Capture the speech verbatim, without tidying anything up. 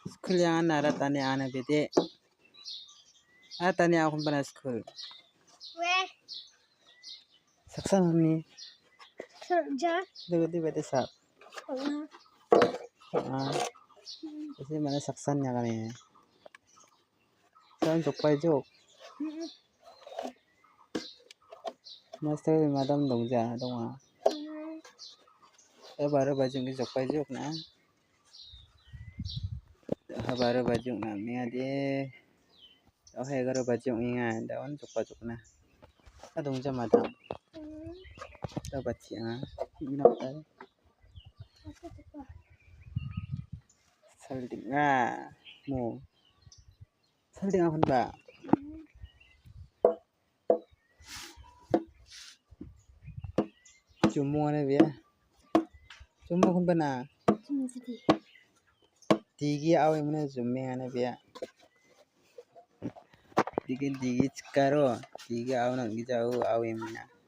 Skul yang anak tani anak bete. Anak tani aku pernah skul. Weh. Saksan ni. Kerja. Dua tiba desa. Kerja. Ah. Jadi mana saksan ya kali. San jokpai jok. Master madam dongja donga. Eh, baru bajing ke jokpai jok na. Ah, baru bajing na. Minga de. Oh, egaro bajing inga. Daun jokpai jok na. Ah, dongja madam. Daun bachi ah. Ina. Salding ah. Mo. Salding ahun ba. Jumung ane bia. Jumung ahun bana. Digi awi mana jumung ane bia. Digi digi chikaro. Digi awi nang gija awi mana.